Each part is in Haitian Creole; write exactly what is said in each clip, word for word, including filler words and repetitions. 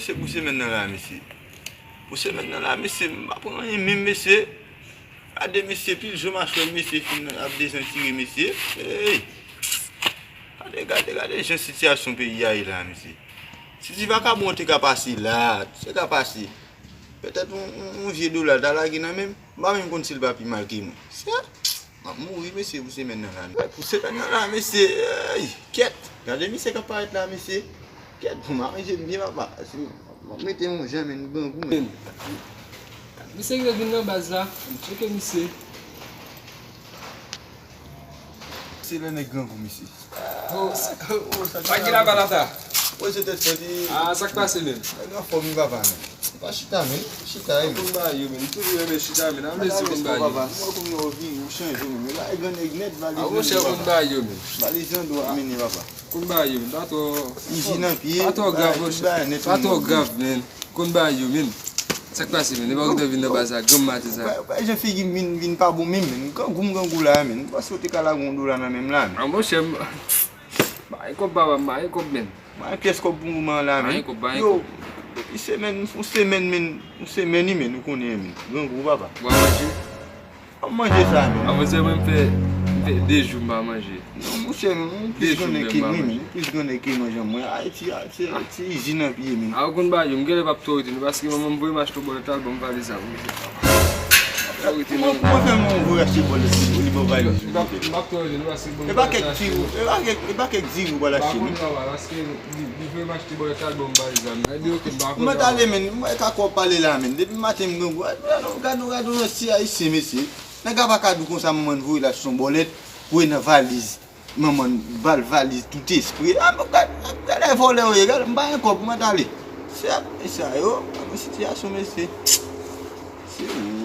Se pou semèn nan la, mesye. Pou semèn nan la, mesye, m pa pran anyen menm, mesye. Gade, mesye, pil zo machwè, mesye, fin ap dezentire, mesye. Hey! Gade, gade, gade jan sitiyasyon peyi a ye la, mesye. Si ti vakabon te ka pase la, te ka pase. Petèt yon, yon, yon vye dola ta lage nan men m. M pa menm konn si l pa pi mal ke mwen. Se M ap mouri, mesye, pou semèn nan la. Pou semèn nan la, mesye, ey, kèt. Gade misye k ap parèt la, mesye. Kèt, pou m aranje m byen, papa. Si m ap mete yon jan, men, grangou, men. Misye ki te vin nan baz la, m tcheke misye. Se lè nèg grangou, mesye. Oh, sa, oh, sa ki la balata? Poze tèt mwen, li. Ah, sa k pase, menm? Nèg anfòm, wi, papa, men. Pa chita, men. Chita, wi, men. Konn ba yo, men. M toujou renmen chita, men. Ann lese konn ba yo. Papa, mwen konn yo vin, ou chanje, men. Yo la, e gran nèg nèt, valiz. Ah, monchè, konn ba yo, men. Valiz nan do a, mennen, papa. Konn ba yo, men. Pa twò. Izi nan pye, pa twò grav, monchè. Pa twò grav, men. Konn ba yo, men. Sa k pase, men? Epa ou te vin nan baz la, granm maten sa. Ou pa, ou pa jan figi m vin, vin pa bon menm, men. Grangou m grangou la, men. M panse ou te ka lage yon dola nan men m la, men. Ah, monchè, m, ba e kòb, papa, m ba e kòb, men. Ba yon pyès kòb pou moman an la, men. Ba yon kòb, ba yon kòb. Yo, depi semèn, yon semèn, men, yon semèn, wi, men, ou konnen, men. Grangou, papa. W a manje? W ap manje sa, men. A, monchè, mwen, m fè, m fè de jou m pa manje. Non, monchè, m plis grannèg ke mwen, men. M plis grannèg ke mwen, jan mwen. Ayiti, Ayiti, Ayiti, izi nan pye, men. A, ou konn ba yo, m genlè p ap twò rete, non, paske manman m voye m achte yon bòlèt, al ban m valiz la pou mete. Kòman, kòman fè manman w voye achte bòlèt, li, li ban w valiz? M p ap, m p ap twò rete, non, paske bon. E pa kèk ti ou, e pa kèk, e pa kèk diri ou pral achte, non? M pa konn, papa, paske li, li voye m achte bòlèt la, li ban m valiz la. Mwen di, oke, m pa konn, papa. Mwen t ale, men, mwen ka kwè w pale la, men. Depi maten, m grangou. Gade, gade, gade, gade, yon ti ayisyen, mesye. Nèg la pa ka di w konsa, manman l voye l achte yon bòlèt, voye nan valiz. Manman l ba l valiz tout espre. A, gade, gade vòlè yo ye, gade, m pa gen kòb, mwen t ale. Se ap, e sa yo, gade yon sitiyasyon, mesye. Se ou.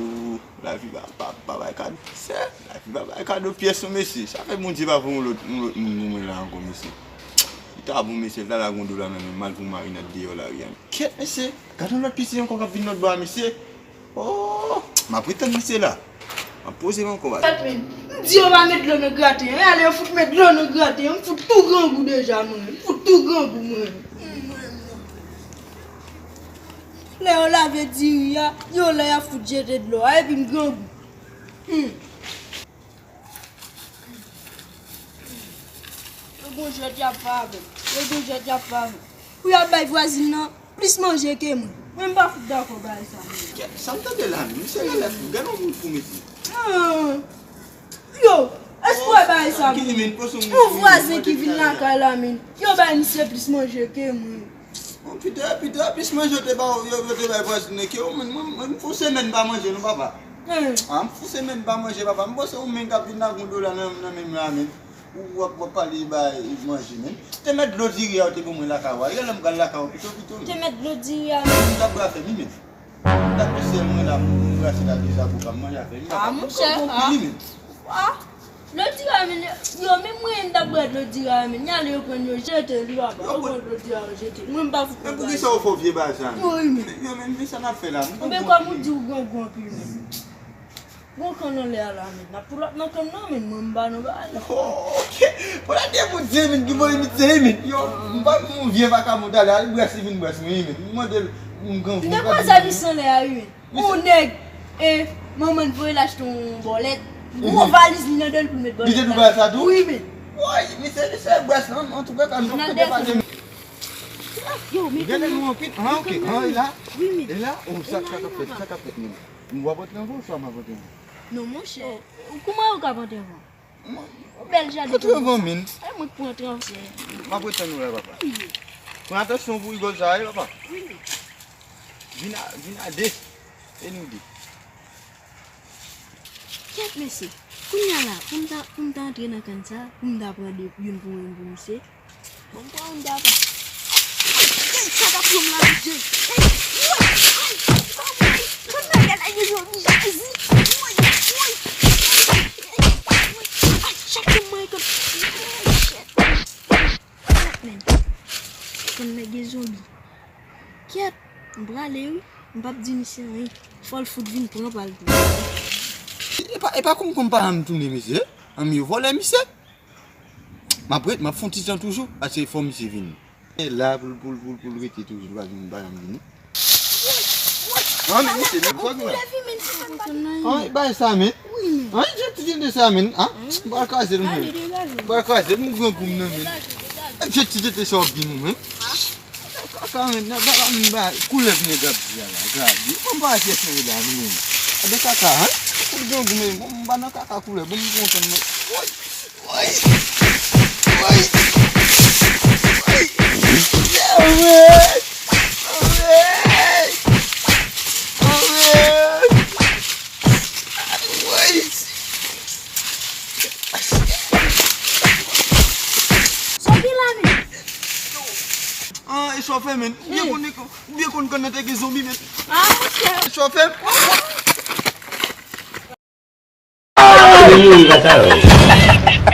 Lavi pa, pa, pa bay kado. Sè, lavi pa bay kado pyès non, mesye. Sa fè Bondye pa voye yon lòt, yon lòt moun pou mwen la ankò, mesye. Li ta bon, mesye, l ta lage yon dola nan men m, m al pou marinad deyò lari a. Kèt, mesye. Gade yon lòt piti ankò k ap vin lòt bò a, mesye. Oh, m ap ret tann misye la. M ap poze m ankò, baz. Kèt, men. M di yo pa met dlo nan graten an. E ale yo fout met dlo nan graten an. M fout tou grangou deja, mwen. M fout tou grangou, mwen. Lè yo lave diri a, yo lè y ap fout jete dlo a, epi m grangou. Hmm. Yo gon jwèt y ap fè avè m. Yo gon jwèt y ap fè avè m. Pou y ap bay vwazin nan plis manje ke mwen. Mwen m pa fout dakò bagay sa, mwen. Kèt, sa m tande la, men. Misye genlè fou. Gade yon moun fou, mesye. Ah. Yo, èske w wè bagay sa, men? Yon vwazen ki vin lakay la, men. Yo bay misye plis manje ke mwen. Bon, pito, pito, plis manje yo te ba w, yo, yo te bay vwazin nan ke w, men mwen, mwen, m fè yon semèn m pa manje non, papa. Ah, m fè yon semèn m pa manje, papa. M panse ou menm k ap vin lage yon dola nan, nan men m la, men. Ou w ap, w ap pale bay manje, men. Te met dlo diri a ou te ban mwen lakay ou a. Genlè m pral lakay ou pito, pito, men. Te met dlo diri a, men. M t ap brase li, men. M t ap fè sèl mwen la, m brase la de zaboka, m manje avè l, m papa. Ah, monchè, ah. Ah. Dlo diri a, men, yo, men mwen, m t ap bwè dlo diri a, men. Y ale, yo pran, yo jete li, papa. Yo pran dlo diri a, yo jete li. Mwen, m pa fout. Men poukisa ou fè w vye bagay sa, men? Wi, men. Yo, men, men sa n ap fè la, men. Oubyen kòm ou di ou grangou anpil, men. Gon kann anlè a la, men. N ap pou lòt nan kann nan, men. Mwen, m pa nan bagay la. Oh, ok. Pou la de pou di, men, ki voye mit se, men. Yo, m pa yon vye vakabon talè, al brase vin brase, men, men. M mande l, m grangou. M te pran sèvis anlè a, wi, men. Yon nèg, e, manman l voye l achte yon bòlèt. Gwo valiz li nan do l pou l met bòlèt la. Li te tou bay sa tou? Wi, men. Woy, misye, misye bwès, non, antouka, ka nou te pale. Yo, men gade nou anpil. Ah, ok. Ah, e la? Wi, men. E la? Oh, sa, sa k ap fèt, sa k ap fèt, men. M w ap antre anvan oswa m ap antre anvan? Non, monchè. Kouman yo k ap antre anvan? Yon bèl jaden. Antre anvan, men. E mwen k pou antre anvan. M ap ret tann ou la, papa. Wi. Pran atansyon pou rigòl sa a, wi, papa. Wi. Vin a, vin a de. E nou de. Kèt, mesye. Kounye a la, pou m ta, pou m ta antre nan kann sa, pou m ta pran de, youn pou mwen, youn pou misye. Bon, pran yon daba. Ay, sa t ap yon manje. Ay, woy, ay, sa mwen. Konn bagay la, yo, yo, Jezi. Woy, woy. Ay, chak moun mwen konn. Shit. Men. Konn nèg gen zonbi. Kèt, m prale wi. M p ap di misye anyen. Fò l fout vin pran pa l tou. E pa, e pa konn konn pa m tounen, mesye. Ann, yo vòlè misye. M ap ret, m ap fè yon ti tan toujou, paske fò misye vini. E la pou l, pou l, pou l, pou l rete toujou, li pa vin, li pa janm vini. An, men misye, men fòk la. An, bay sa, men. An, jan ti jan de sa, men. An, ba l kraze l, men. Ba l kraze l, m grangou m nan, men. Jan ti jan de sa w ap di nou, men. Kaka, men, nan, ba, ba, ba, koulèv nèg ap di a la, gade. An, ba, fè fè la, nou, men. Gade kaka, an. Pou grangou, men, bon, m pa nan kaka koulèv, bon, m kontan, men. Woy. Woy! Woy! Woy! Woy! Woy! Woy! Zonbi la, men. Ah, e chofè, men. Ou byen konn, ou byen konn kan nan te gen zonbi, men. Ah, monchè. Chofè. Ii, gata, wi.